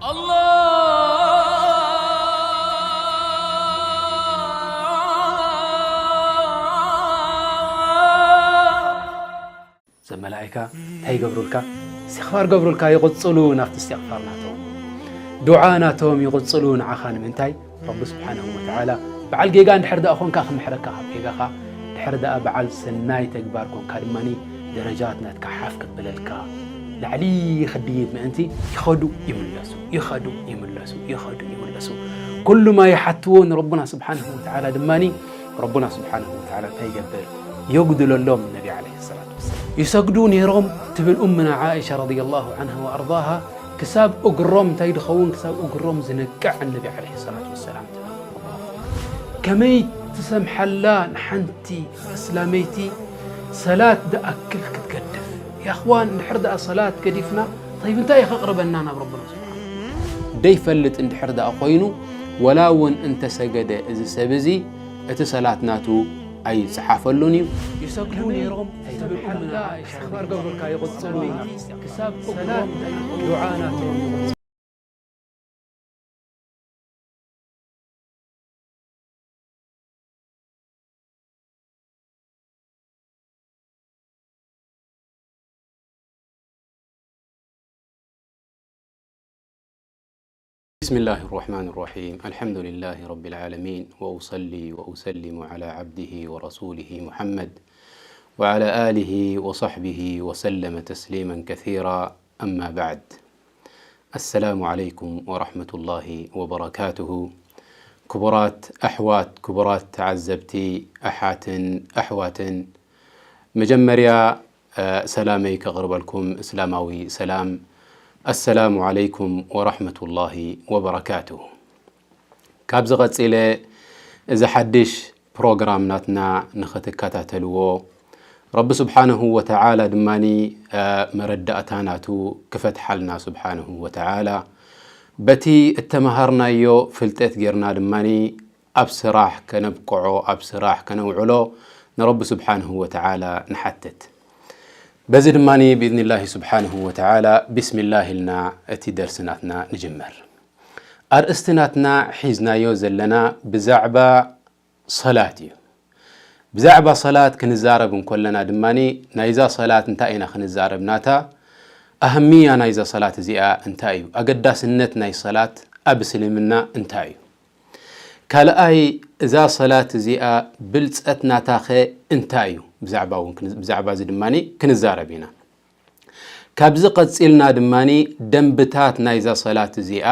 الله ዘመላእካ እንታይ ይገብሩልካ? እስትኽፋር ገብሩልካ፣ ይቕጽሉ ናብቲ እስትኽፋር ናቶም። ዱዓ ናቶም ይቕጽሉ ንዓኻ። ንምንታይ? ረቢ ስብሓንሁ ወተዓላ በዓል ጌጋ እንድሕር ደኣ ኾንካ ክምሕረካ ካብ ጌጋኻ፣ ድሕር ደኣ በዓል ሰናይ ተግባር ኮንካ ድማኒ ደረጃት ናትካ ሓፍ ከብለልካ፣ ላዕሊ ክድይብ ምእንቲ ይኸዱ ይምለሱ፣ ይኸዱ ይምለሱ፣ ይኸዱ ይምለሱ። ኩሉ ማ ይሓትዎ ንረቡና ስብሓንሁ ወተዓላ ድማኒ ረቡና ስብሓንሁ ወተዓላ እንታይ ይገብር? የጉድለሎም። ነቢ ዓለይሂ ሰላቱ ወሰላም ይሰግዱ ነይሮም ትብል ኡምና ዓኢሻ ረዲየላሁ ዓንሃ ወኣርዳሃ፣ ክሳብ እግሮም እንታይ ድኸውን? ክሳብ እግሮም ዝነቅዕ ነቢ ዓለይሂ ሰላቱ ወሰላም ትብል። ከመይ ትሰምሓላ ንሓንቲ እስላመይቲ ሰላት ደኣክል ክትገድፍ? ያኽዋን፣ እንድሕር ደኣ ሰላት ገዲፍና፣ ጠይብ፣ እንታይ እዩ ከቕርበና ናብ ረቡና ስብሓንሁ? ደይፈልጥ እንድሕር ደኣ ኮይኑ፣ ወላ እውን እንተሰገደ እዚ ሰብ እዚ፣ እቲ ሰላት ናቱ ኣይጸሓፈሉን እዩ። ይሰግዱ ነይሮም ትብል ኡምና ዓኢሻ፣ እስትኽፋር ገብሩልካ ይቕጽሉ፣ ክሳብ እግሮም ዱዓ ናቶም። بسم الله الرحمن الرحيم. الحمد لله رب العالمين، وأصلي وأسلم على عبده ورسوله محمد وعلى آله وصحبه وسلم تسليما كثيرا. أما بعد. السلام عليكم ورحمة الله وبركاته. ክቡራት ኣሕዋት፣ ክቡራት ተዓዘብቲ፣ ኣሓትን ኣሕዋትን፣ መጀመርያ፣ እ፣ ሰላመይ ከቕርበልኩም እስላማዊ ሰላም። ኣሰላሙ ዓለይኩም ወራሕመቱላሂ ወበረካቱሁ። ካብዚ ቀጺለ፣ እዚ ሓድሽ ፕሮግራም ናትና ንኽትከታተልዎ፣ ረቢ ስብሓንሁ ወተዓላ ድማኒ፣ እ፣ መረዳእታ ናቱ ክፈትሓልና ስብሓንሁ ወተዓላ፣ በቲ እተመሃርናዮ ፍልጠት ጌርና ድማኒ ኣብ ስራሕ ከነብቅዖ፣ ኣብ ስራሕ ከነውዕሎ ንረቢ ስብሓንሁ ወተዓላ ንሓትት። በዚ ድማኒ ብኢዝኒላሂ ስብሓንሁ ወተዓላ ቢስሚላህ ኢልና እቲ ደርሲ ናትና ንጅመር። ኣርእስቲ ናትና ሒዝናዮ ዘለና ብዛዕባ ሰላት እዩ። ብዛዕባ ሰላት ክንዛረብ እንከለና ድማኒ ናይዛ ሰላት እንታይ ኢና ክንዛረብ? ናታ ኣህምያ ናይዛ ሰላት እዚኣ እንታይ እዩ? ኣገዳስነት ናይ ሰላት ኣብ እስልምና እንታይ እዩ? ካልኣይ፣ እዛ ሰላት እዚኣ ብልጸት ናታኸ እንታይ እዩ? ብዛዕባ እውን ክን-፣ ብዛዕባ እዚ ድማኒ ክንዛረብ ኢና። ካብዚ ቀጺልና ድማኒ ደንብታት ናይዛ ሰላት እዚኣ፣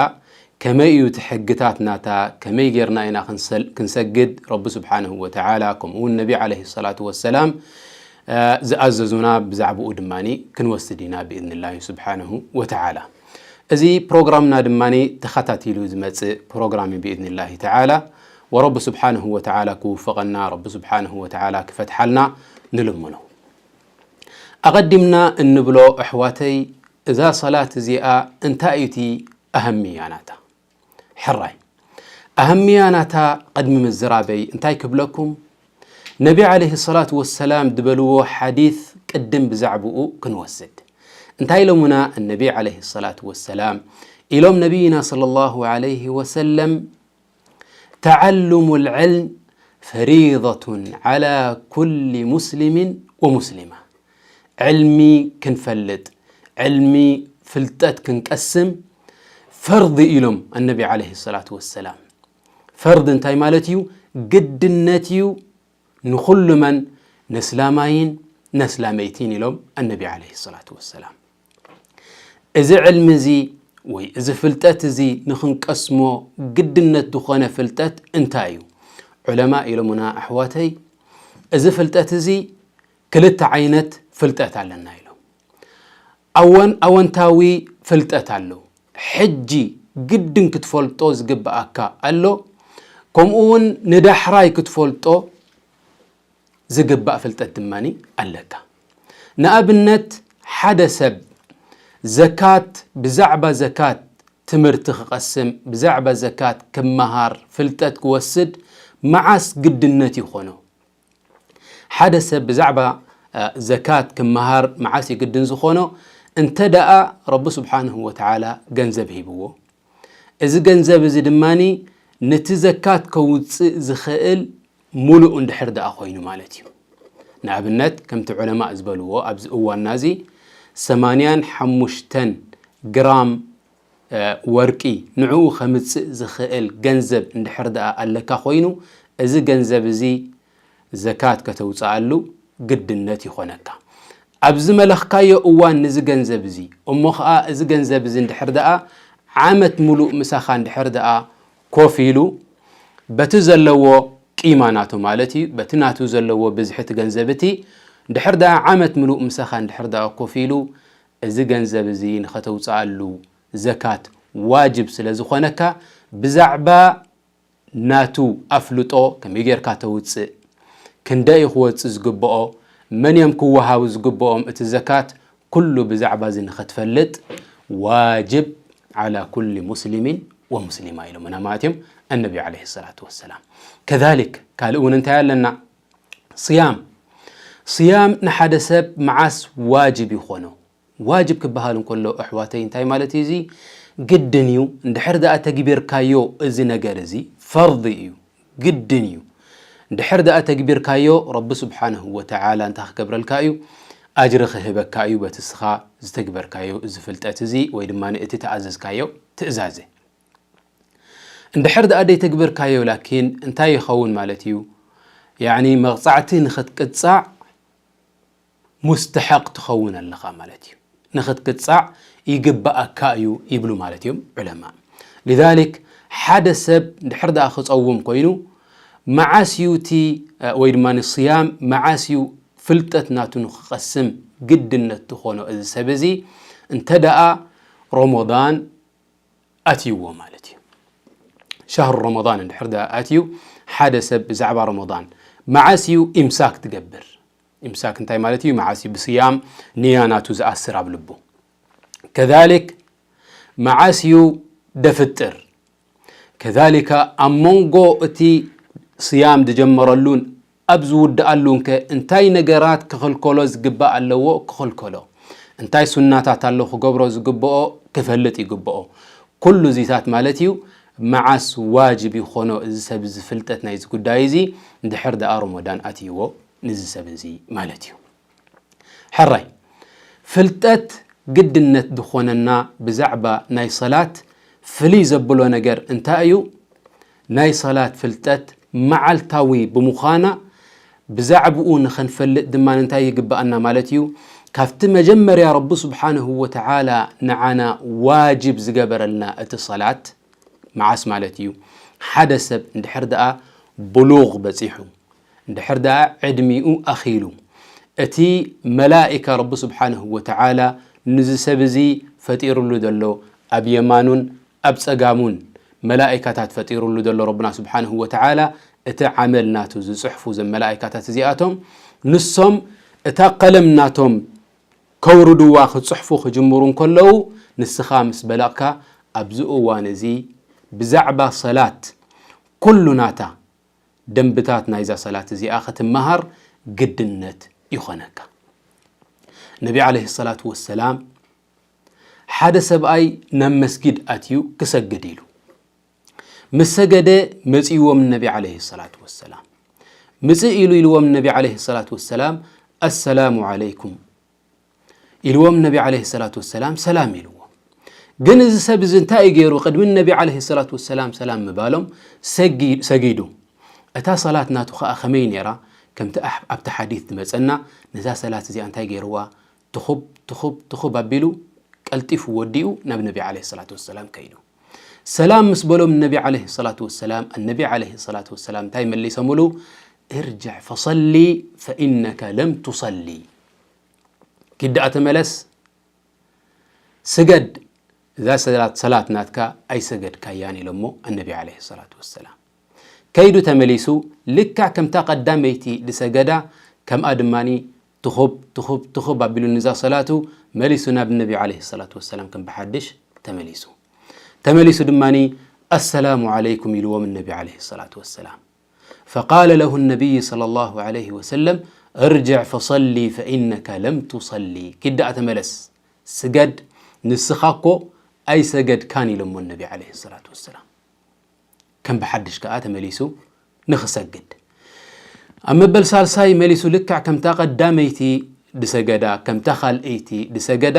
ከመይ እዩ እቲ ሕግታት ናታ፣ ከመይ ጌርና ኢና ክንሰል-፣ ክንሰግድ፣ ረቢ ስብሓንሁ ወተዓላ፣ ከምኡ እውን ነቢ ዓለይሂ ሰላቱ ወሰላም፣ እ፣ ዝኣዘዙና ብዛዕባኡ ድማኒ ክንወስድ ኢና ብኢዝኒላሂ ስብሓንሁ ወተዓላ። እዚ ፕሮግራምና ድማኒ ተኸታቲሉ ዝመጽእ ፕሮግራም እዩ ብኢዝኒላሂ ተዓላ። ወረቢ ስብሓንሁ ወተዓላ ክውፍቐና፣ ረቢ ስብሓንሁ ወተዓላ ክፈትሓልና ንልምኖ። ኣቐዲምና እንብሎ ኣሕዋተይ፣ እዛ ሰላት እዚኣ እንታይ እዩ እቲ ኣህምያ ናታ? ሕራይ፣ ኣህምያ ናታ ቅድሚ ምዝራበይ እንታይ ክብለኩም? ነቢ ዓለይሂ ሰላቱ ወሰላም ዝበልዎ ሓዲስ ቅድም ብዛዕብኡ ክንወስድ። እንታይ ኢሎሙና እነቢ ዓለይሂ ሰላቱ ወሰላም? ኢሎም ነቢይና ሰለላሁ ዓለይሂ ወሰለም፣ ተዓሉሙል ዕልም ፈሪደቱን ዓላ ኩሊ ሙስሊሚን ወሙስሊማ። ዕልሚ ክንፈልጥ፣ ዕልሚ ፍልጠት ክንቀስም ፈርዲ ኢሎም ኣነቢ ዓለይሂ ሰላቱ ወሰላም። ፈርዲ እንታይ ማለት እዩ? ግድነት እዩ ንኹሉ መን? ነስላማይን ነስላመይቲን ኢሎም ኣነቢ ዓለይሂ ሰላቱ ወሰላም። እዚ ዕልሚ እዚ ወይ እዚ ፍልጠት እዚ ንኽንቀስሞ ግድነት ዝኾነ ፍልጠት እንታይ እዩ? ዑለማ ኢሎሙና ኣሕዋተይ፣ እዚ ፍልጠት እዚ ክልተ ዓይነት ፍልጠት ኣለና ኢሎም። ኣወን-፣ ኣወንታዊ ፍልጠት ኣሎ። ሕጂ ግድን ክትፈልጦ ዝግብኣካ ኣሎ። ከምኡ እውን ንዳሕራይ ክትፈልጦ ዝግባእ ፍልጠት ድማኒ ኣለካ። ንኣብነት፣ ሓደ ሰብ ዘካት፣ ብዛዕባ ዘካት ትምህርቲ ክቐስም፣ ብዛዕባ ዘካት ክመሃር፣ ፍልጠት ክወስድ መዓስ ግድነት ይኾኖ? ሓደ ሰብ ብዛዕባ፣ እ፣ ዘካት ክመሃር መዓስ እዩ ግድን ዝኾኖ? እንተ ደኣ ረቢ ስብሓንሁ ወተዓላ ገንዘብ ሂብዎ፣ እዚ ገንዘብ እዚ ድማ ንቲ ዘካት ከውፅእ ዝኽእል ሙሉእ እንድሕር ደኣ ኮይኑ ማለት እዩ። ንኣብነት ከምቲ ዑለማእ ዝበልዎ ኣብዚ እዋንና እዚ ሰማንያን ሓሙሽተን ግራም ወርቂ ንዕኡ ከምፅእ ዝኽእል ገንዘብ እንድሕር ደኣ ኣለካ ኮይኑ፣ እዚ ገንዘብ እዚ ዘካት ከተውፅኣሉ ግድነት ይኾነካ። ኣብ ዝመለኽካዮ እዋን ንዚ ገንዘብ እዚ፣ እሞ ኸዓ እዚ ገንዘብ እዚ እንድሕር ደኣ ዓመት ሙሉእ ምሳኻ እንድሕር ደኣ ኮፍ ኢሉ፣ በቲ ዘለዎ ቂማ ናቱ ማለት እዩ፣ በቲ ናቱ ዘለዎ ብዝሒ እቲ ገንዘብ እቲ፣ እንድሕር ደኣ ዓመት ሙሉእ ምሳኻ እንድሕር ደኣ ኮፍ ኢሉ፣ እዚ ገንዘብ እዚ ንኸተውፅኣሉ ዘካት ዋጅብ ስለ ዝኾነካ፣ ብዛዕባ ናቱ ኣፍልጦ ከመይ ጌርካ ተውፅእ፣ ክንደይ እዩ ክወፅእ ዝግብኦ፣ መን እዮም ክወሃቡ ዝግብኦም እቲ ዘካት፣ ኩሉ ብዛዕባ እዚ ንኸትፈልጥ ዋጅብ ዓላ ኩሊ ሙስሊሚን ወሙስሊማ ኢሎምና ማለት እዮም ኣነቢ ዓለይሂ ሰላቱ ወሰላም። ከዛሊክ ካልእ እውን እንታይ ኣለና? ስያም። ስያም ንሓደ ሰብ መዓስ ዋጅብ ይኾኖ? ዋጅብ ክበሃል እንከሎ ኣሕዋተይ እንታይ ማለት እዩ? እዚ ግድን እዩ። እንድሕር ደኣ ተግቢርካዮ እዚ ነገር እዚ ፈርዲ እዩ፣ ግድን እዩ። እንድሕር ደኣ ተግቢርካዮ ረቢ ስብሓንሁ ወተዓላ እንታይ ክገብረልካ እዩ? ኣጅሪ ክህበካ እዩ በቲ እስኻ ዝተግበርካዮ እዚ ፍልጠት እዚ ወይ ድማ እቲ ተኣዘዝካዮ ትእዛዘ። እንድሕር ደኣ ደይተግበርካዮ ላኪን እንታይ ይኸውን ማለት እዩ? ያዕኒ መቕጻዕቲ ንኽትቅጻዕ ሙስተሐቕ ትኸውን ኣለኻ ማለት እዩ። ንኽትቅጻዕ ይግብኣካ እዩ ይብሉ ማለት እዮም ዑለማ። ሊዛሊክ ሓደ ሰብ እንድሕር ደኣ ክጸውም ኮይኑ መዓስ እዩ እቲ ወይ ድማ ስያም መዓስ እዩ ፍልጠት ናቱ ንኽቐስም ግድነት ዝኾኖ እዚ ሰብ እዚ እንተ ደኣ ረመዳን ኣትይዎ ማለት እዩ። ሸህሩ ረመዳን እንድሕር ደኣ ኣትዩ ሓደ ሰብ ብዛዕባ ረመዳን መዓስ እዩ ኢምሳክ ትገብር? ኢምሳክ እንታይ ማለት እዩ? መዓስ እዩ ብስያም ንያ ናቱ ዝኣስር ኣብ ልቡ? ከዛሊክ መዓስ እዩ ደፍጥር? ከዛሊካ ኣብ መንጎ እቲ ስያም ዝጀመረሉን ኣብ ዝውድኣሉን ከ እንታይ ነገራት ክኽልከሎ ዝግባእ ኣለዎ? ክኽልከሎ። እንታይ ሱናታት ኣሎ ክገብሮ ዝግብኦ? ክፈልጥ ይግብኦ። ኩሉ እዚታት ማለት እዩ መዓስ ዋጅብ ይኾኖ እዚ ሰብ እዚ ፍልጠት ናይዚ ጉዳይ እዚ እንድሕር ደኣ ረመዳን ኣትይዎ ንዚ ሰብ እዚ ማለት እዩ። ሕራይ ፍልጠት ግድነት ዝኾነና ብዛዕባ ናይ ሰላት ፍልይ ዘብሎ ነገር እንታይ እዩ? ናይ ሰላት ፍልጠት መዓልታዊ ብምዃና ብዛዕብኡ ንኸንፈልጥ ድማ እንታይ ይግብኣና ማለት እዩ? ካብቲ መጀመርያ ረቢ ስብሓንሁ ወተዓላ ንዓና ዋጅብ ዝገበረልና እቲ ሰላት መዓስ ማለት እዩ? ሓደ ሰብ እንድሕር ደኣ ብሉግ በጺሑ፣ እንድሕር ደኣ ዕድሚኡ ኣኺሉ፣ እቲ መላኢካ ረቢ ስብሓንሁ ወተዓላ ንዚ ሰብ እዚ ፈጢሩሉ ዘሎ ኣብ የማኑን ኣብ ጸጋሙን መላኢካታት ፈጢሩሉ ዘሎ ረብና ስብሓንሁ ወተዓላ እቲ ዓመል ናቱ ዝጽሕፉ ዘም መላኢካታት እዚኣቶም ንሶም እታ ቀለም ናቶም ከውርድዋ ክጽሕፉ ክጅምሩ እንከለዉ ንስኻ ምስ በለቕካ ኣብዚ እዋን እዚ ብዛዕባ ሰላት ኩሉ ናታ ደንብታት ናይዛ ሰላት እዚኣ ክትመሃር ግድነት ይኾነካ። ነቢ ዓለይሂ ሰላቱ ወሰላም ሓደ ሰብኣይ ናብ መስጊድ ኣትዩ ክሰግድ ኢሉ ምስ ሰገደ መጺእዎም ነቢ ዓለይሂ ሰላቱ ወሰላም። ምጽእ ኢሉ ኢልዎም ነቢ ዓለይሂ ሰላቱ ወሰላም ኣሰላሙ ዓለይኩም ኢልዎም ነቢ ዓለይሂ ሰላቱ ወሰላም ሰላም ኢልዎም። ግን እዚ ሰብ እዚ እንታይ እዩ ገይሩ? ቅድሚ ነቢ ዓለይሂ ሰላቱ ወሰላም ሰላም ምባሎም ሰጊ- ሰጊዱ። እታ ሰላት ናቱ ኸኣ ከመይ ነይራ? ከምቲ ኣሕ- ኣብቲ ሓዲት ዝመጸና ነዛ ሰላት እዚኣ እንታይ ገይርዋ? ትኹብ ትኹብ ትኹብ ኣቢሉ ቀልጢፉ ወዲኡ ናብ ነቢ ዓለይሂ ሰላቱ ወሰላም ከይዱ። ሰላም ምስ በሎም ነቢ ዓለይሂ ሰላቱ ወሰላም፣ ነቢ ዓለይሂ ሰላቱ ወሰላም እንታይ መሊሶምሉ? እርጅዕ ፈሰሊ ፈኢነከ ለም ቱሰሊ። ኪድ ደኣ ተመለስ፣ ስገድ፣ እዛ ሰላት፣ ሰላት ናትካ ኣይሰገድካያን ኢሎሞ ኣነቢ ዓለይሂ ሰላቱ ወሰላም። ከይዱ ተመሊሱ፣ ልክዕ ከምታ ቀዳመይቲ ዝሰገዳ፣ ከምኣ ድማኒ ትኹብ፣ ትኹብ፣ ትኹብ ኣቢሉ ንዛ ሰላቱ መሊሱ ናብ ነቢ ዓለይሂ ሰላቱ ወሰላም ከም ብሓድሽ ተመሊሱ። ተመሊሱ ድማኒ ኣሰላሙ ዓለይኩም ኢልዎም ነቢ ዓለይሂ ሰላቱ ወሰላም። فقال له النبي صلى الله عليه وسلم ارجع فصل فإنك لم تصل. ኪድ ደኣ ተመለስ፣ ስገድ፣ ንስኻ እኮ ኣይሰገድካን ኢሎሞ ነቢ ዓለይሂ ሰላቱ ወሰላም። ከም ብሓድሽ ከኣ ተመሊሱ ንኽሰግድ። ኣብ መበል ሳልሳይ መሊሱ ልክዕ ከምታ ቀዳመይቲ ድሰገዳ፣ ከምታ ካልኣይቲ ድሰገዳ፣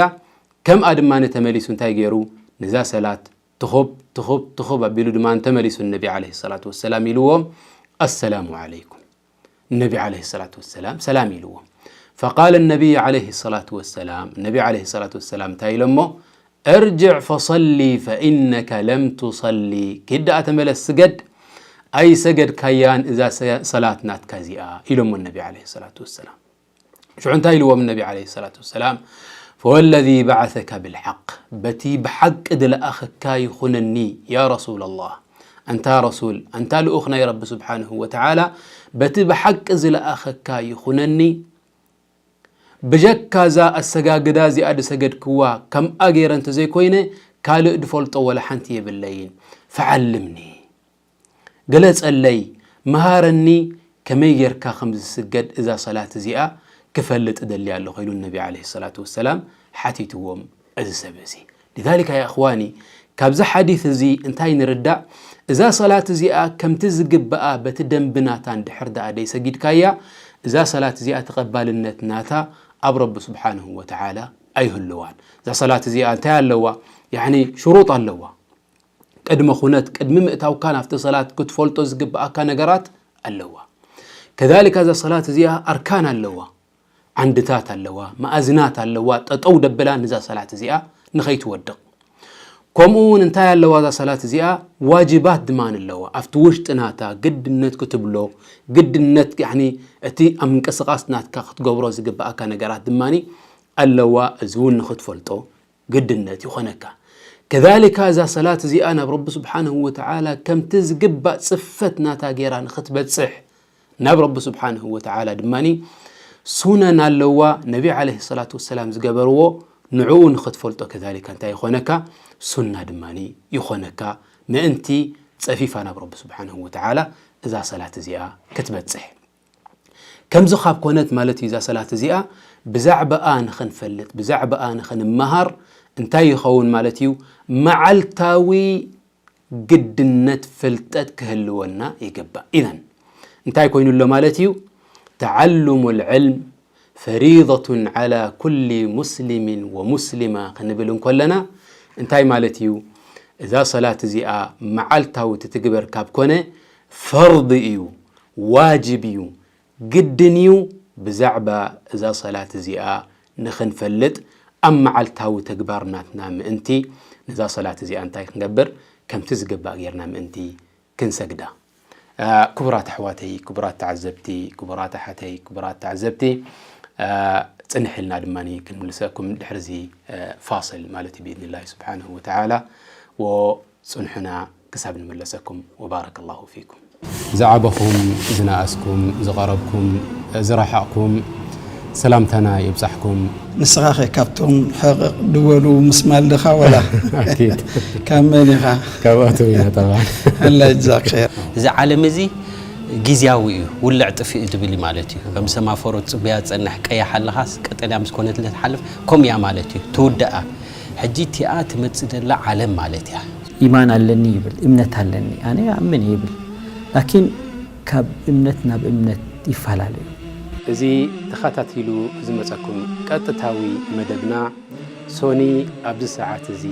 ከምኣ ድማ ተመሊሱ እንታይ ገይሩ? ንዛ ሰላት ትኹብ፣ ትኹብ፣ ትኹብ ኣቢሉ ድማ እንተመሊሱ ነቢ ዓለይሂ ሰላቱ ወሰላም ኢልዎም፣ "ኣሰላሙ ዓለይኩም።" ነቢ ዓለይሂ ሰላቱ ወሰላም ሰላም ኢልዎም። فقال النبي عليه الصلاة والسلام፣ ነቢ ዓለይሂ ሰላቱ ወሰላም እንታይ ኢሎሞ? "ارجع فصل فإنك لم تصل"፣ ኪድ ደኣ ተመለስ ስገድ፣ ኣይሰገድካያን እዛ ሰ-፣ ሰላት ናትካ እዚኣ ኢሎሞ ነቢ ዓለይሂ ሰላቱ ወሰላም። ሽዑ እንታይ ኢልዎም ነቢ ዓለይሂ ሰላቱ ወሰላም? "فوالذي بعثك بالحق"፣ በቲ ብሓቂ ዝለኣኸካ ይኹነኒ ያ ረሱለላህ፣ ኣንታ ረሱል፣ ኣንታ ልኡኽ ናይ ረቢ ስብሓንሁ ወተዓላ፣ በቲ ብሓቂ ዝለኣኸካ ይኹነኒ፣ ብጀካ እዛ ኣሰጋግዳ እዚኣ ዝሰገድክዋ ከምኣ ገይረ እንተዘይኮይነ ካልእ ድፈልጦ ወላ ሓንቲ የብለይን። ፈዓልምኒ፣ ግለጸለይ፣ መሃረኒ፣ ከመይ ጌርካ ከም ዝስገድ እዛ ሰላት እዚኣ ክፈልጥ እደሊ ኣለኹ ኢሉ ነቢ ዓለይሂ ሰላቱ ወሰላም ሓቲትዎም እዚ ሰብ እዚ። ሊዛሊካ ያ እኽዋኒ፣ ካብዚ ሓዲት እዚ እንታይ ንርዳእ? እዛ ሰላት እዚኣ ከምቲ ዝግብኣ በቲ ደንቢ ናታ እንድሕር ደኣ ደይሰጊድካያ፣ እዛ ሰላት እዚኣ ተቐባልነት ናታ ኣብ ረቢ ስብሓንሁ ወተዓላ ኣይህልዋን። እዛ ሰላት እዚኣ እንታይ ኣለዋ? ያዕኒ ሽሩጥ ኣለዋ። ቅድመ ኩነት፣ ቅድሚ ምእታውካ ናብቲ ሰላት ክትፈልጦ ዝግብኣካ ነገራት ኣለዋ። ከዛሊካ እዛ ሰላት እዚኣ ኣርካን ኣለዋ፣ ዓንድታት ኣለዋ፣ መኣዝናት ኣለዋ፣ ጠጠው ደብላ ንዛ ሰላት እዚኣ ንኸይትወድቕ። ከምኡ እውን እንታይ ኣለዋ እዛ ሰላት እዚኣ? ዋጅባት ድማ ኣለዋ። ኣብቲ ውሽጢ ናታ ግድነት ክትብሎ፣ ግድነት፣ ያዕኒ፣ እቲ ኣብ ምንቅስቓስ ናትካ ክትገብሮ ዝግብኣካ ነገራት ድማ ኣለዋ። እዚ እውን ንኽትፈልጦ ግድነት ይኾነካ። ከዛሊካ እዛ ሰላት እዚኣ ናብ ረቢ ስብሓንሁ ወተዓላ ከምቲ ዝግባእ ጽፈት ናታ ጌራ ንኽትበጽሕ፣ ናብ ረቢ ስብሓንሁ ወተዓላ ድማ ሱነን ኣለዋ። ነቢ ዓለይሂ ሰላቱ ወሰላም ዝገበርዎ ንዕኡ ንኽትፈልጦ ከዛሊካ እንታይ ይኾነካ? ሱና ድማ ይኾነካ። ምእንቲ ጸፊፋ ናብ ረቢ ስብሓንሁ ወተዓላ እዛ ሰላት እዚኣ ክትበጽሕ። ከምዚ ካብ ኮነት ማለት እዩ፣ እዛ ሰላት እዚኣ ብዛዕባኣ ንኽንፈልጥ፣ ብዛዕባኣ ንኽንመሃር እንታይ ይኸውን ማለት እዩ? መዓልታዊ ግድነት ፍልጠት ክህልወና ይግባእ። ኢዘን እንታይ ኮይኑ ኣሎ ማለት እዩ? ተዓሉሙ ልዕልም ፈሪደቱን ዓላ ኩሊ ሙስሊሚን ወሙስሊማ ክንብል እንከለና እንታይ ማለት እዩ? እዛ ሰላት እዚኣ መዓልታዊ ትትግበር ካብ ኮነ ፈርድ እዩ፣ ዋጅብ እዩ፣ ግድን እዩ ብዛዕባ እዛ ሰላት እዚኣ ንኽንፈልጥ፣ ኣብ መዓልታዊ ተግባር ናትና ምእንቲ ነዛ ሰላት እዚኣ እንታይ ክንገብር? ከምቲ ዝግባእ ጌርና ምእንቲ ክንሰግዳ። እ፣ ክቡራት ኣሕዋተይ፣ ክቡራት ተዓዘብቲ፣ ክቡራት ኣሓተይ፣ ክቡራት ተዓዘብቲ፣ እ፣ ጽንሕ ኢልና ድማ ክንምልሰኩም ድሕሪ እዚ፣ እ፣ ፋስል ማለት እዩ ብኢዝኒላሂ ስብሓንሁ ወተዓላ። ወጽንሑና ክሳብ ንምለሰኩም። ወባረከላሁ ፊኩም። ዝዓበኹም፣ ዝነኣስኩም፣ ዝቐረብኩም፣ ዝረሓቕኩም፣ ሰላምታና ይብጻሕኩም። ንስኻኸ ካብቶም ሕቕቕ ድበሉ ምስማል ድኻ ወላ? ኣኪድ። ካብ መን ኢኻ? ካብኣቶም ኢና ጠብዓን። ኣላ ይጅዛክ ኸይር። እዚ ዓለም እዚ ግዝያዊ እዩ፣ ውልዕ ጥፍእ እዩ ድብል እዩ ማለት እዩ። ከም ሰማፎሮ ትጽበያ ትጸንሕ፣ ቀያሕ ኣለኻስ ቀጠልያ ምስ ኮነት ትሓልፍ፣ ከምኡ እያ ማለት እዩ። ትውድኣ። ሕጂ እቲኣ ትመጽእ ዘላ ዓለም ማለት እያ። ኢማን ኣለኒ ይብል፣ እምነት ኣለኒ፣ ኣነ ይኣምን ይብል። ላኪን ካብ እምነት ናብ እምነት ይፈላለ እዩ። እዚ ተኸታቲሉ ዝመጸኩም ቀጥታዊ መደብና ሶኒ ኣብዚ ሰዓት እዚ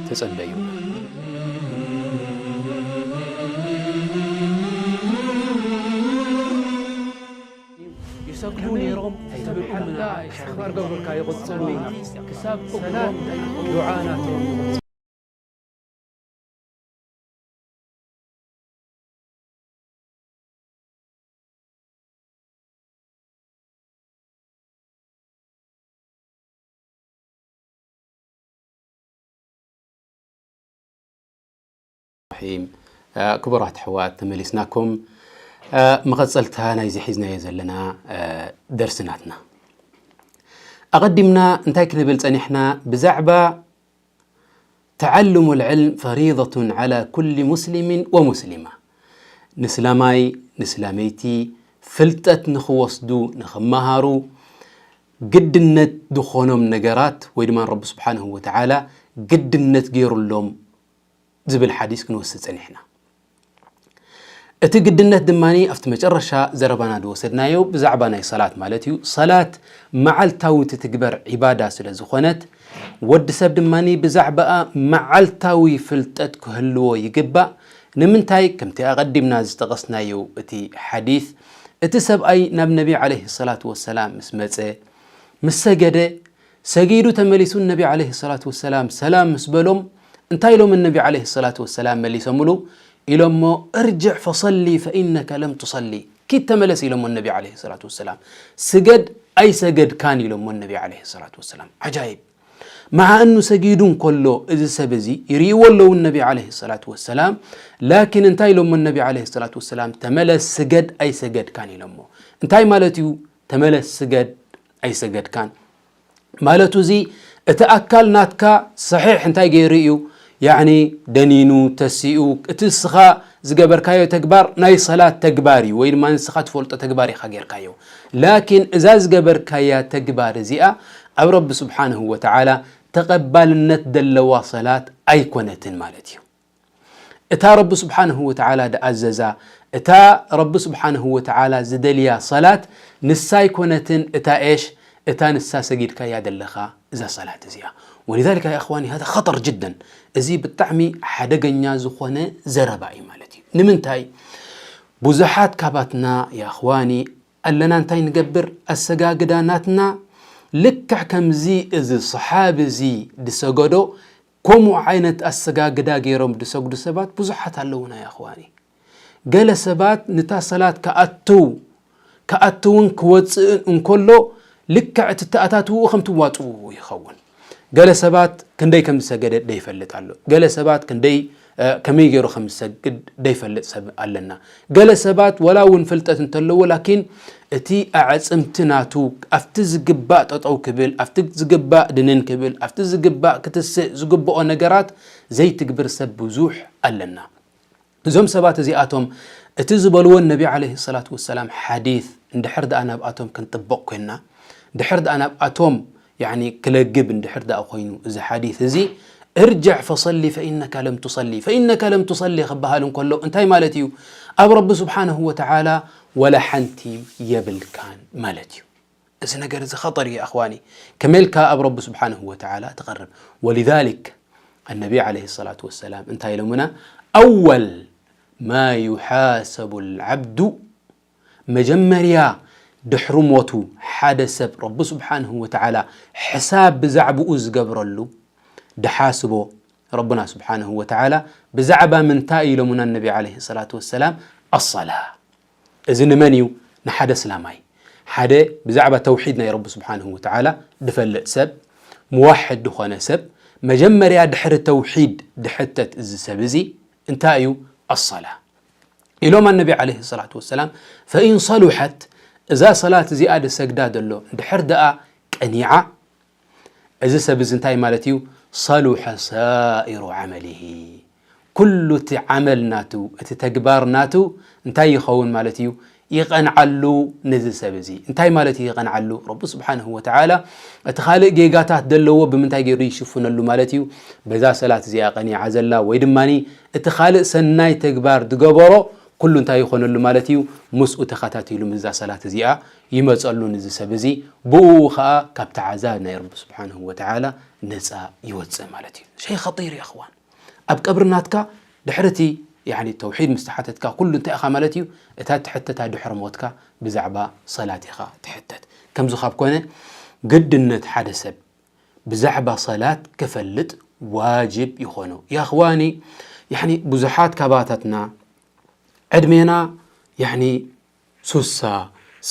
ተጸበዩ። ይሰግዱ ነይሮም ትብል እምና። ኣኽባር ገብሩካ ይቕጽሉ። ክሳብ እግሮም ዱዓ ናቶም። ራሒም። እ፣ ክቡራት ኣሕዋት፣ ተመሊስናኩም። እ፣ መቐጸልታ ናይዚ ሒዝናዮ ዘለና፣ እ፣ ደርሲ ናትና። ኣቐዲምና እንታይ ክንብል ጸኒሕና? ብዛዕባ ተዓሉሙ ልዕልም ፈሪደቱን ዓላ ኩሊ ሙስሊሚን ወሙስሊማ። ንስላማይ፣ ንስላመይቲ ፍልጠት ንኽወስዱ፣ ንኽመሃሩ ግድነት ዝኾኖም ነገራት ወይ ድማ ረቢ ስብሓንሁ ወተዓላ ግድነት ገይሩሎም ዝብል ሓዲስ ክንወስድ ጸኒሕና። እቲ ግድነት ድማ ኣብቲ መጨረሻ ዘረባና ዝወሰድናዮ ብዛዕባ ናይ ሰላት ማለት እዩ። ሰላት መዓልታዊ ትትግበር ዒባዳ ስለ ዝኾነት፣ ወዲ ሰብ ድማ ብዛዕባኣ መዓልታዊ ፍልጠት ክህልዎ ይግባእ። ንምንታይ? ከምቲ ኣቐዲምና ዝጠቐስናዮ እቲ ሓዲስ፣ እቲ ሰብኣይ ናብ ነቢ ዓለይሂ ሰላቱ ወሰላም ምስ መጸ፣ ምስ ሰገደ፣ ሰጊዱ ተመሊሱ ነቢ ዓለይሂ ሰላቱ ወሰላም ሰላም ምስ በሎም፣ እንታይ ኢሎም ነቢ ዓለይሂ ሰላቱ ወሰላም መሊሶምሉ? ኢሎሞ፣ እርጅዕ ፈሰሊ ፈኢነከ ለም ትሰሊ። ኪድ ተመለስ ኢሎሞ ነቢ ዓለይሂ ሰላቱ ወሰላም። ስገድ ኣይሰገድካን ኢሎሞ ነቢ ዓለይሂ ሰላቱ ወሰላም። ዓጃይብ። መዓ እኑ ሰጊዱ እንከሎ እዚ ሰብ እዚ ይርእይዎ ኣለዉ ነቢ ዓለይሂ ሰላቱ ወሰላም። ላኪን እንታይ ኢሎሞ ነቢ ዓለይሂ ሰላቱ ወሰላም? ተመለስ ስገድ ኣይሰገድካን ኢሎሞ። እንታይ ማለት እዩ? ተመለስ ስገድ ኣይሰገድካን ማለቱ እዚ፣ እቲ ኣካል ናትካ ሰሒሕ እንታይ ገይሩ እዩ? ያዕኒ ደኒኑ፣ ተሲኡ፣ እቲ ንስኻ ዝገበርካዮ ተግባር ናይ ሰላት ተግባር እዩ፣ ወይ ድማ ንስኻ ትፈልጦ ተግባር ኢኻ ጌርካዮ። ላኪን እዛ ዝገበርካያ ተግባር እዚኣ ኣብ ረቢ ስብሓንሁ ወተዓላ ተቐባልነት ዘለዋ ሰላት ኣይኮነትን ማለት እዩ። እታ ረቢ ስብሓንሁ ወተዓላ ድኣዘዛ፣ እታ ረቢ ስብሓንሁ ወተዓላ ዝደልያ ሰላት ንሳ ኣይኮነትን፣ እታ ኤሽ፣ እታ ንሳ ሰጊድካያ ዘለኻ እዛ ሰላት እዚኣ። ወሊዛሊካ ያ እኽዋኒ፣ ሃዛ ኸጠር ጅደን። እዚ ብጣዕሚ ሓደገኛ ዝኾነ ዘረባ እዩ ማለት እዩ። ንምንታይ? ብዙሓት ካባትና ያ እኽዋኒ ኣለና እንታይ ንገብር? ኣሰጋግዳ ናትና ልክዕ ከምዚ እዚ ሰሓቢ እዚ ድሰገዶ፣ ከምኡ ዓይነት ኣሰጋግዳ ገይሮም ድሰግዱ ሰባት ብዙሓት ኣለዉና ያ እኽዋኒ። ገለ ሰባት ንታ ሰላት ክኣትው፣ ክኣትውን ክወጽእን እንከሎ ልክዕ እቲ ተኣታትውኡ ከም ትዋጽኡ ይኸውን። ገለ ሰባት ክንደይ ከም ዝሰገደ ደይፈልጥ ኣሎ። ገለ ሰባት ክንደይ፣ እ፣ ከመይ ገይሩ ከም ዝሰግድ ደይፈልጥ ሰብ ኣለና። ገለ ሰባት ወላ እውን ፍልጠት እንተለዎ፣ ላኪን እቲ ኣዕጽምቲ ናቱ ኣብቲ ዝግባእ ጠጠው ክብል፣ ኣብቲ ዝግባእ ድንን ክብል፣ ኣብቲ ዝግባእ ክትስእ ዝግብኦ ነገራት ዘይትግብር ሰብ ብዙሕ ኣለና። እዞም ሰባት እዚኣቶም እቲ ዝበልዎ ነቢ ዓለይሂ ሰላቱ ወሰላም ሓዲስ እንድሕር ደኣ ናብኣቶም ክንጥብቕ ኮይንና፣ ድሕር ደኣ ናብኣቶም ያዕኒ ክለግብ እንድሕር ደኣ ኮይኑ እዚ ሓዲስ እዚ፣ እርጅዕ ፈሰሊ ፈኢነካ ለም ትሰሊ፣ ፈኢነካ ለም ትሰሊ ክበሃል እንከሎ እንታይ ማለት እዩ? ኣብ ረቢ ስብሓነሁ ወተዓላ ወላ ሓንቲ የብልካን ማለት እዩ። እዚ ነገር እዚ ኸጠር እዩ ኣኽዋኒ። ከመይ ኢልካ ኣብ ረቢ ስብሓነሁ ወተዓላ ትቐርብ? ወሊዛሊክ ኣነቢ ዓለይሂ ሰላቱ ወሰላም እንታይ ኢሎምና? ኣወል ማ ዩሓሰቡ ልዓብዱ፣ መጀመርያ ድሕሪ ሞቱ ሓደ ሰብ ረቢ ስብሓንሁ ወተዓላ ሕሳብ ብዛዕብኡ ዝገብረሉ፣ ድሓስቦ ረብና ስብሓንሁ ወተዓላ ብዛዕባ ምንታይ ኢሎሙና ነቢ ዓለይሂ ሰላቱ ወሰላም? ኣሰላ። እዚ ንመን እዩ? ንሓደ እስላማይ። ሓደ ብዛዕባ ተውሒድ ናይ ረቢ ስብሓንሁ ወተዓላ ድፈልጥ ሰብ፣ ሙዋሕድ ድኾነ ሰብ፣ መጀመርያ ድሕሪ ተውሒድ ድሕተት እዚ ሰብ እዚ እንታይ እዩ? ኣሰላ። ኢሎም ኣነቢ ዓለይሂ ሰላቱ ወሰላም፣ ፈኢን ሰሉሐት፣ እዛ ሰላት እዚኣ ድሰግዳ ዘሎ እንድሕር ደኣ ቀኒዓ፣ እዚ ሰብ እዚ እንታይ ማለት እዩ? ሰሉሐ ሳኢሩ ዓመሊሂ፣ ኩሉ እቲ ዓመል ናቱ፣ እቲ ተግባር ናቱ እንታይ ይኸውን ማለት እዩ? ይቐንዓሉ ነዚ ሰብ እዚ። እንታይ ማለት እዩ ይቐንዓሉ? ረቢ ስብሓንሁ ወተዓላ እቲ ካልእ ጌጋታት ዘለዎ ብምንታይ ገይሩ ይሽፍነሉ ማለት እዩ? በዛ ሰላት እዚኣ ቀኒዓ ዘላ ወይ ድማ እቲ ካልእ ሰናይ ተግባር ዝገበሮ ኩሉ እንታይ ይኾነሉ ማለት እዩ? ምስኡ ተኸታቲሉ ምስዛ ሰላት እዚኣ ይመጸሉ ነዚ ሰብ እዚ። ብኡ ኸኣ ካብቲ ዓዛብ ናይ ረቢ ስብሓንሁ ወተዓላ ነጻ ይወጽእ ማለት እዩ። ሸይ ኸጢር እዩ ኣኽዋን። ኣብ ቀብሪ ናትካ ድሕሪ እቲ፣ ያኒ፣ ተውሒድ ምስ ተሓተትካ ኩሉ እንታይ ኢኻ ማለት እዩ? እታ ትሕተታ ድሕሪ ሞትካ ብዛዕባ ሰላት ኢኻ ትሕተት። ከምዚ ካብ ኮነ ግድነት ሓደ ሰብ ብዛዕባ ሰላት ክፈልጥ ዋጅብ ይኾኖ። ያ እኽዋኒ፣ ያኒ፣ ብዙሓት ካባታትና ዕድሜና፣ ያኒ፣ ሱሳ፣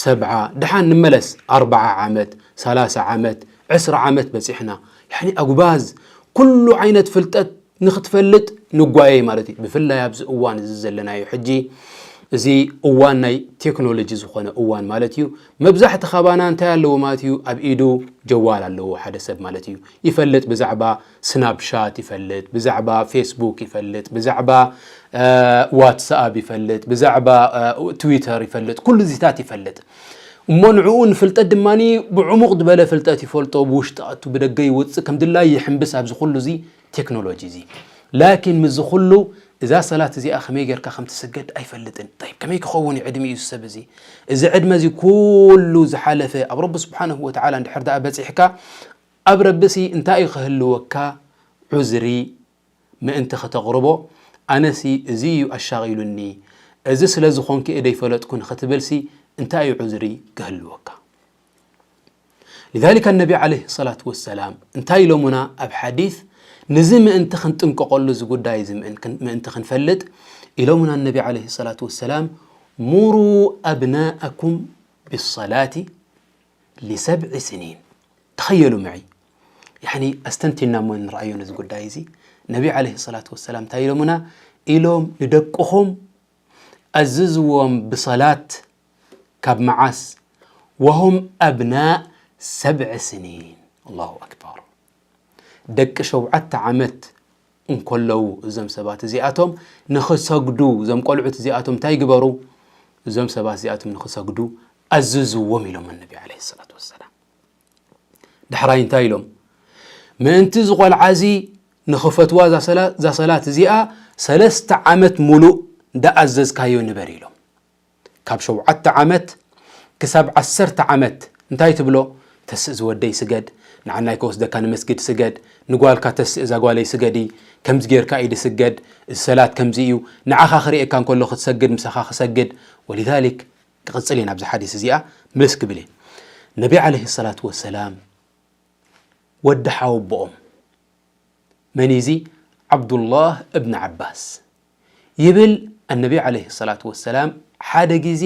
ሰብዓ፣ ደሓን ንመለስ፣ ኣርብዓ ዓመት፣ ሰላሳ ዓመት፣ ዕስራ ዓመት በጺሕና። ያኒ ኣጉባዝ፣ ኩሉ ዓይነት ፍልጠት ንኽትፈልጥ ንጓየይ ማለት እዩ። ብፍላይ ኣብዚ እዋን እዚ ዘለናዮ ሕጂ፣ እዚ እዋን ናይ ቴክኖሎጂ ዝኾነ እዋን ማለት እዩ። መብዛሕቲ ካባና እንታይ ኣለዎ ማለት እዩ? ኣብ ኢዱ ጀዋል ኣለዎ ሓደ ሰብ ማለት እዩ። ይፈልጥ ብዛዕባ ስናፕሻት ይፈልጥ፣ ብዛዕባ ፌስቡክ ይፈልጥ፣ ብዛዕባ፣ እ፣ ዋትስኣፕ ይፈልጥ፣ ብዛዕባ፣ እ፣ ትዊተር ይፈልጥ፣ ኩሉ እዚታት ይፈልጥ። እሞ ንዕኡ ንፍልጠት ድማ ብዕሙቕ ዝበለ ፍልጠት ይፈልጦ፣ ብውሽጢ ኣቱ ብደገ ይወፅእ፣ ከም ድላይ ይሕምብስ ኣብዚ ኩሉ እዚ ቴክኖሎጂ እዚ። ላኪን ምስዚ ኩሉ እዛ ሰላት እዚኣ ከመይ ጌርካ ከም ትስገድ ኣይፈልጥን። ጠይብ፣ ከመይ ክኸውን እዩ ዕድሚኡ እዚ ሰብ እዚ? እዚ ዕድመ እዚ ኩሉ ዝሓለፈ ኣብ ረቢ ስብሓንሁ ወተዓላ እንድሕር ደኣ በጺሕካ፣ ኣብ ረቢሲ እንታይ እዩ ክህልወካ ዑዝሪ ምእንቲ ከተቕርቦ? ኣነሲ እዚ እዩ ኣሻቒሉኒ፣ እዚ ስለ ዝኾንኪ እየ ደይፈለጥኩ ንኽትብልሲ እንታይ እዩ ዑዝሪ ክህልወካ? لذلك النبي عليه الصلاة والسلام እንታይ ኢሎሙና ኣብ ሓዲስ፣ ንዚ ምእንቲ ክንጥንቀቐሉ፣ እዚ ጉዳይ እዚ ምእን-፣ ክን-፣ ምእንቲ ክንፈልጥ ኢሎሙና ነቢ عليه الصلاة والسلام، مروا أبناءكم بالصلاة لسبع سنين። ተኸየሉ መዒ። ያኒ ኣስተንቲና እሞ ንርኣዮ ነዚ ጉዳይ እዚ። ነቢ عليه الصلاة والسلام እንታይ ኢሎሙና? ኢሎም ንደቅኹም ኣዝዝዎም ብሰላት ካብ መዓስ؟ وهم أبناء سبع سنين። الله أكبر። ደቂ ሸውዓተ ዓመት እንከለዉ እዞም ሰባት እዚኣቶም ንኽሰግዱ፣ እዞም ቆልዑት እዚኣቶም እንታይ ግበሩ? እዞም ሰባት እዚኣቶም ንኽሰግዱ ኣዝዝዎም ኢሎም ነቢ عليه الصلاة والسلام። ዳሕራይ እንታይ ኢሎም? ምእንቲ እዚ ቆልዓ እዚ ንኽፈትዋ እዛ ሰላ-፣ እዛ ሰላት እዚኣ ሰለስተ ዓመት ሙሉእ እንዳኣዘዝካዮ ንበር ኢሎም። ካብ ሸውዓተ ዓመት ክሳብ ዓሰርተ ዓመት እንታይ ትብሎ? ተስእ ዝወደይ ስገድ፣ ንዓናይ ከወስደካ ንመስጊድ ስገድ፣ ንጓልካ ተስእ እዛ ጓለይ ስገዲ፣ ከምዚ ጌርካ ኢድ ስገድ፣ እዚ ሰላት ከምዚ እዩ፣ ንዓኻ ክርእየካ እንከሎ ክትሰግድ ምሳኻ ክሰግድ። ولذلك ክቕጽል እየ ናብዚ ሓዲስ እዚኣ ምልስ ክብል እየ። ነቢ عليه الصلاة والسلام ወዲ ሓወቦኦም መን እዩ እዚ? ዓብዱላህ እብን ዓባስ ይብል። ኣነቢ عليه الصلاة والسلام ሓደ ግዜ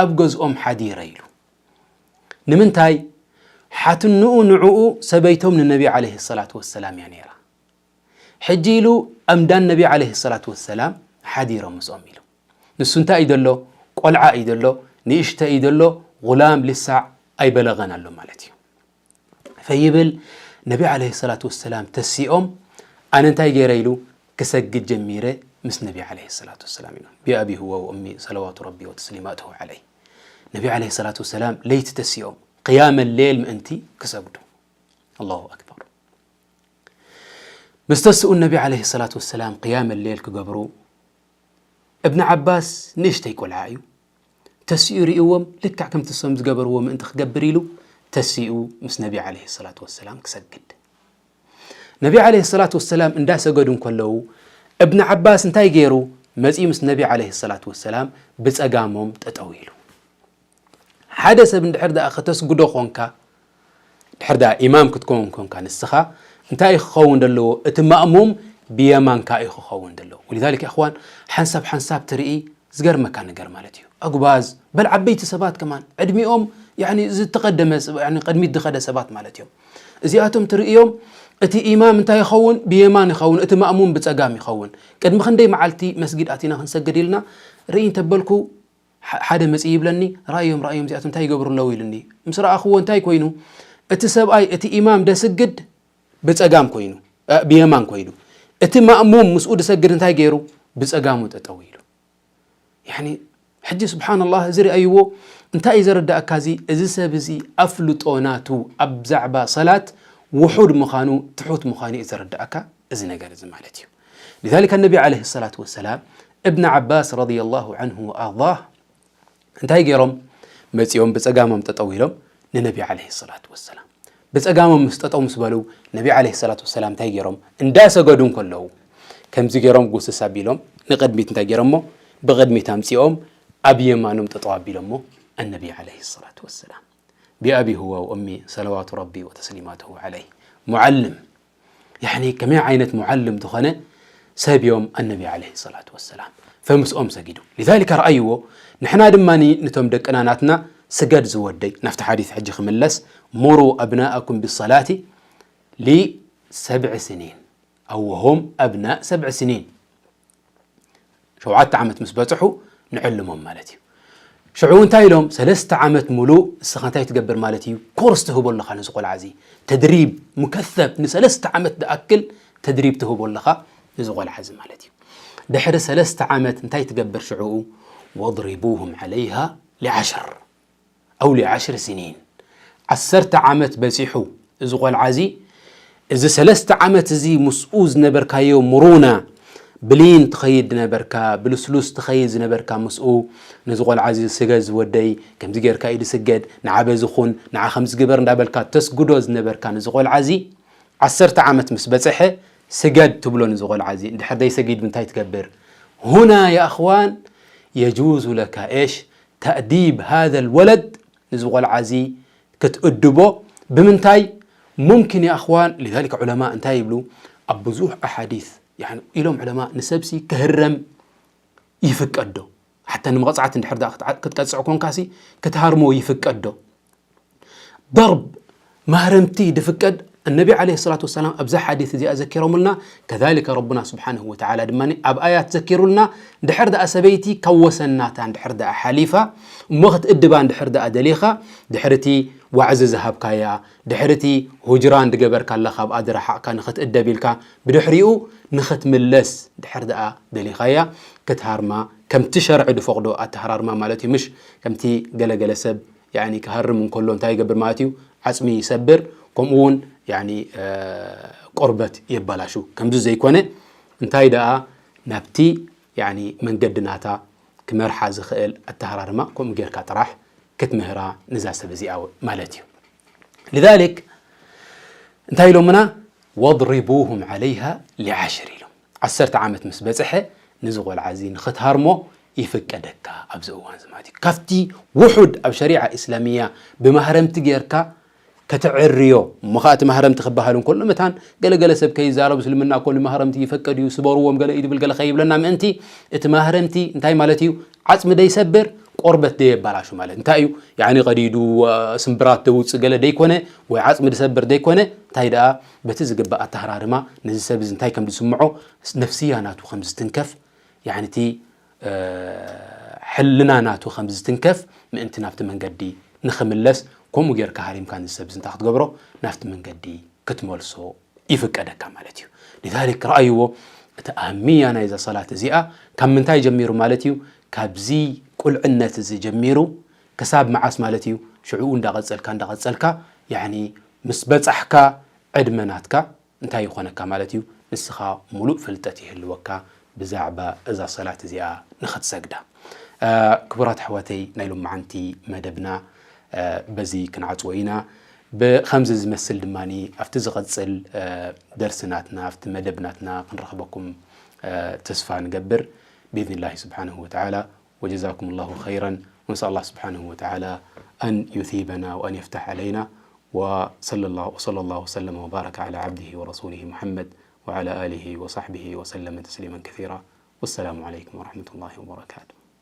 ኣብ ገዝኦም ሓዲረ ኢሉ። ንምንታይ? ሓትንኡ ንዕኡ ሰበይቶም ንነቢ عليه الصلاة والسلام እያ ነይራ። ሕጂ ኢሉ ኣምዳን ነቢ عليه الصلاة والسلام ሓዲሮም ምስኦም ኢሉ። ንሱ እንታይ እዩ ዘሎ? ቆልዓ እዩ ዘሎ፣ ንእሽተ እዩ ዘሎ፣ ጉላም ልሳዕ ኣይበለገን ኣሎ ማለት እዩ። ፈይብል ነቢ عليه الصلاة والسلام ተሲኦም፣ ኣነ እንታይ ገይረ ኢሉ ክሰግድ ጀሚረ ምስ ነቢ عليه الصلاة والسلام ኢሉ። بأبي هو وأمي صلوات ربي وتسليماته عليه። ነቢ عليه الصلاة والسلام ለይቲ ተሲኦም ቅያመ ሌል ምእንቲ ክሰግዱ። الله أكبر። ምስ ተስኡ ነቢ عليه الصلاة والسلام ቅያመ ሌል ክገብሩ እብን ዓባስ ንእሽተይ ቆልዓ እዩ። ተሲኡ ርእይዎም ልክዕ ከምቲ እሶም ዝገበርዎ ምእንቲ ክገብር ኢሉ ተሲኡ ምስ ነቢ عليه الصلاة والسلام ክሰግድ። ነቢ عليه الصلاة والسلام እንዳሰገዱ እንከለዉ እብን ዓባስ እንታይ ገይሩ? መጺኡ ምስ ነቢ عليه الصلاة والسلام ብጸጋሞም ጠጠው ኢሉ። ሓደ ሰብ እንድሕር ደኣ ከተስግዶ ኾንካ፣ ድሕር ደኣ ኢማም ክትከውን ኮንካ ንስኻ እንታይ እዩ ክኸውን ዘለዎ? እቲ ማእሙም ብየማንካ እዩ ክኸውን ዘለዎ። ولذلك يا إخوان ሓንሳብ ሓንሳብ ትርኢ ዝገርመካ ነገር ማለት እዩ። ኣጉባዝ በል ዓበይቲ ሰባት ከማን ዕድሚኦም ያኒ ዝተቐደመ ሰብ፣ ያኒ ቅድሚት ዝኸደ ሰባት ማለት እዮም። እዚኣቶም ትርእዮም እቲ ኢማም እንታይ ይኸውን? ብየማን ይኸውን፣ እቲ ማእሙም ብጸጋም ይኸውን። ቅድሚ ክንደይ መዓልቲ መስጊድ ኣቲና ክንሰግድ ኢልና ርኢ እንተበልኩ፣ ሓ-፣ ሓደ መጺኡ ይብለኒ፣ "ራእዮም፣ ራእዮም፣ እዚኣቶም እንታይ ይገብሩ ኣለዉ?" ኢሉኒ። ምስ ረኣኽዎ እንታይ ኮይኑ? እቲ ሰብኣይ፣ እቲ ኢማም ደስግድ ብጸጋም ኮይኑ፣ እ፣ ብየማን ኮይኑ። እቲ ማእሙም ምስኡ ድሰግድ እንታይ ገይሩ? ብጸጋሙ ጠጠው ኢሉ። ያኒ፣ ሕጂ ስብሓንላህ፣ እዚ ርኣይዎ፣ እንታይ እዩ ዘረዳእካ እዚ? እዚ ሰብ እዚ ኣፍልጦ ናቱ ኣብ ዛዕባ ሰላት ውሑድ ምዃኑ፣ ትሑት ምዃኑ እዩ ዘረዳእካ እዚ ነገር እዚ ማለት እዩ። لذلك النبي عليه الصلاة والسلام ابن عباس رضي الله عنه وأرضاه እንታይ ገይሮም? መጺኦም ብጸጋሞም ጠጠው ኢሎም ንነቢ عليه الصلاة والسلام። ብጸጋሞም ምስ ጠጠው ምስ በሉ፣ ነቢ عليه الصلاة والسلام እንታይ ገይሮም? እንዳሰገዱ እንከለዉ፣ ከምዚ ገይሮም ጉስስ ኣቢሎም፣ ንቕድሚት እንታይ ገይሮሞ? ብቕድሚት ኣምጺኦም፣ ኣብ የማኖም ጠጠው ኣቢሎሞ፣ النبي عليه الصلاة والسلام። بأبي هو وأمي صلوات ربي وتسليماته عليه. ሙዓልም ያኒ ከመይ ዓይነት ሙዓልም ዝኾነ ሰብ እዮም ኣነቢ عليه الصلاة والسلام። ፈምስኦም ሰጊዱ። لذلك ረኣይዎ፣ ንሕና ድማ ነቶም ደቅና ናትና ስገድ ዝወደይ፣ ናብቲ ሓዲስ ሕጂ ክምለስ፣ مروا أبناءكم بالصلاة لسبع سنين أو وهم أبناء سبع سنين። ሸውዓተ ዓመት ምስ በጽሑ ንዕልሞም ማለት እዩ። ሽዑ እንታይ ኢሎም? ሰለስተ ዓመት ሙሉእ እስኻ እንታይ ትገብር ማለት እዩ? ኮርስ ትህቦ ኣለኻ ነዚ ቆልዓ እዚ። ተድሪብ ሙከሰብ ንሰለስተ ዓመት ዝኣክል ተድሪብ ትህቦ ኣለኻ ነዚ ቆልዓ እዚ ማለት እዩ። ድሕሪ ሰለስተ ዓመት እንታይ ትገብር ሽዑኡ? واضربوهم عليها لعشر أو لعشر سنين። ዓሰርተ ዓመት በጺሑ እዚ ቆልዓ እዚ እዚ ሰለስተ ዓመት እዚ ምስኡ ዝነበርካዮ ምሩና፣ ብሊን ትኸይድ ዝነበርካ፣ ብልስሉስ ትኸይድ ዝነበርካ ምስኡ፣ ነዚ ቆልዓ እዚ ስገድ ዝወደይ፣ ከምዚ ጌርካ ኢድ ስገድ፣ ንዓ በዚ ኹን፣ ንዓ ከምዚ ግበር እንዳበልካ ተስግዶ ዝነበርካ ነዚ ቆልዓ እዚ፣ ዓሰርተ ዓመት ምስ በጽሐ ስገድ ትብሎ ነዚ ቆልዓ እዚ። እንድሕር ዘይሰጊድ እንታይ ትገብር? ሁና ያ ኣኽዋን የጁዙ ለካ ኤሽ ተእዲብ ሃዘል ወለድ፣ ነዚ ቆልዓ እዚ ክትእድቦ ብምንታይ ሙምኪን ያ ኣኽዋን? ሊዛሊከ ዑለማ እንታይ ይብሉ? ኣብ ብዙሕ ኣሓዲስ፣ ያኒ፣ ኢሎም ዑለማ፣ ንሰብሲ ክህረም ይፍቀድ ዶ? ሓታ ንመቕጻዕቲ እንድሕር ደኣ ክትዓ-፣ ክትቀጽዕ ኮንካሲ ክትሃርሞ ይፍቀድ ዶ? ደርብ ማህረምቲ ድፍቀድ። እነቢ ዓለይሂ ሰላቱ ወሰላም ኣብዛ ሓዲስ እዚኣ ዘኪሮምልና፣ ከዛሊከ ረቡና ስብሓነሁ ወተዓላ ድማ ኣብ ኣያት ዘኪሩልና፣ ድሕር ደኣ ሰበይቲ ካብ ወሰናታ እንድሕር ደኣ ሓሊፋ፣ እሞ ክትእድባ እንድሕር ደኣ ደሊኻ፣ ድሕርቲ ዋዕዚ ዝሃብካያ፣ ድሕርቲ ሁጅራን ድገበርካላ ካብ ኣድረሓቕካ ንኽትእደብ ኢልካ፣ ብድሕሪኡ ንኽትምለስ ድሕር ደኣ ደሊኻያ፣ ክትሃርማ፣ ከምቲ ሸርዒ ድፈቕዶ ኣተሃራርማ ማለት እዩ፣ ምሽ ከምቲ ገለገለ ሰብ ያኒ ክሃርም እንከሎ እንታይ ይገብር ማለት እዩ? ዓጽሚ ይሰብር፣ ከምኡ እውን ያኒ፣ እ፣ ቆርበት የበላሹ። ከምዚ ዘይኮነ እንታይ ደኣ ናብቲ ያኒ መንገዲ ናታ ክመርሓ ዝኽእል ኣተሃራርማ ከምኡ ጌርካ ጥራሕ ክትምህራ ንዛ ሰብ እዚኣ ማለት እዩ። ሊዛሊክ እንታይ ኢሎምና? ወድሪቡሁም ዓለይሃ ሊዓሽር ኢሎም። ዓሰርተ ዓመት ምስ በጽሐ ንዚ ቆልዓ እዚ ንኽትሃርሞ ይፍቀደካ ኣብዚ እዋን እዚ ማለት እዩ። ካብቲ ውሑድ ኣብ ሸሪዓ ኢስላሚያ ብማህረምቲ ጌርካ ከተዕርዮ፣ እሞ ኸኣ እቲ ማህረምቲ ክበሃል እንከሎ መታን ገለገለ ሰብ ከይዛረብ እስልምና እኮ ንማህረምቲ ይፈቀድ እዩ፣ ስበርዎም ገለ እዩ ድብል ገለ ከይብለና ምእንቲ እቲ ማህረምቲ እንታይ ማለት እዩ? ዓጽሚ ደይሰብር፣ ቆርበት ደየባላሹ ማለት እንታይ እዩ? ያኒ ቀዲዱ፣ እ፣ ስምብራት ደውጽእ ገለ ደይኮነ፣ ወይ ዓጽሚ ድሰብር ደይኮነ፣ እንታይ ደኣ በቲ ዝግባእ ኣተሃራርማ ነዚ ሰብ እዚ እንታይ ከም ዝስምዖ፣ ነፍስያ ናቱ ከም ዝትንከፍ፣ ያኒ እቲ፣ እ፣ ሕልና ናቱ ከም ዝትንከፍ ምእንቲ ናብቲ መንገዲ ንኽምለስ፣ ከምኡ ጌርካ ሃሪምካ ነዚ ሰብ እዚ እንታይ ክትገብሮ? ናብቲ መንገዲ ክትመልሶ ይፍቀደካ ማለት እዩ። ሊዛሊክ ረኣይዎ፣ እቲ ኣህምያ ናይዛ ሰላት እዚኣ ካብ ምንታይ ጀሚሩ ማለት እዩ? ካብዚ ቁልዕነት እዚ ጀሚሩ ክሳብ መዓስ ማለት እዩ? ሽዕኡ እንዳቐጸልካ፣ እንዳቐጸልካ፣ ያኒ ምስ በጻሕካ ዕድመ ናትካ እንታይ ይኾነካ ማለት እዩ? ንስኻ ሙሉእ ፍልጠት ይህልወካ ብዛዕባ እዛ ሰላት እዚኣ ንኽትሰግዳ። እ፣ ክቡራት ኣሕዋተይ፣ ናይ ሎማዓንቲ መደብና፣ እ፣ በዚ ክንዓጽዎ ኢና። ብኸምዚ ዝመስል ድማኒ ኣብቲ ዝቐጽል፣ እ፣ ደርሲ ናትና፣ ኣብቲ መደብ ናትና ክንረኽበኩም፣ እ፣ ተስፋ ንገብር ብኢዝኒላሂ ስብሓነሁ ወተዓላ። وجزاكم الله خيرا، ونسأل الله سبحانه وتعالى أن يثيبنا وأن يفتح علينا، وصلى الله، وصلى الله وسلم وبارك على عبده ورسوله محمد وعلى آله وصحبه وسلم تسليما كثيرا. والسلام عليكم ورحمة الله وبركاته.